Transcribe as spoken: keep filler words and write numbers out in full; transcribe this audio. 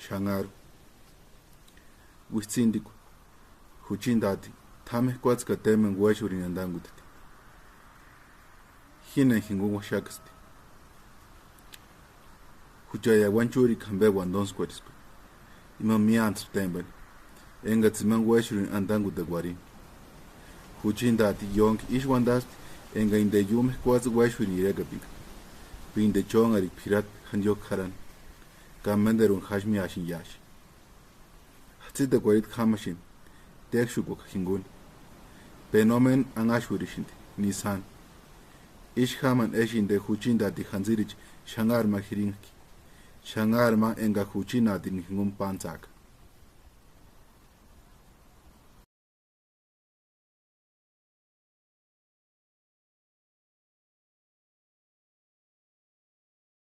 Xanharu. Uitsïntikua, juchintati t'amu jekuatse ka témbeni uéxurini antangutati. Jíni enka jinkuni uaxakasti. Juchari auani chúrikua jampe uantontskuarispti, ima míantspti témpani, enkats'ï imani uéxurini antankutekua arhini. Juchintati iónki ísï uantasti enka inte iúmu jekuatse uéxurini irekapika, pínte chónharhikua p'iratpi jantiok'u jarhani, ka ménteruni jáxmiaxintiaxi. Jatsitekuarhitku jámaxini, tékxukuakua jinkuni. Penomentu anhaxurhisïnti, ni sáni. Ísï jámani éxinteni juchintati jantsïricha xanhari ma jirinhaki, xanhari ma enkaksï juchintatini jinkuni pántsaaka.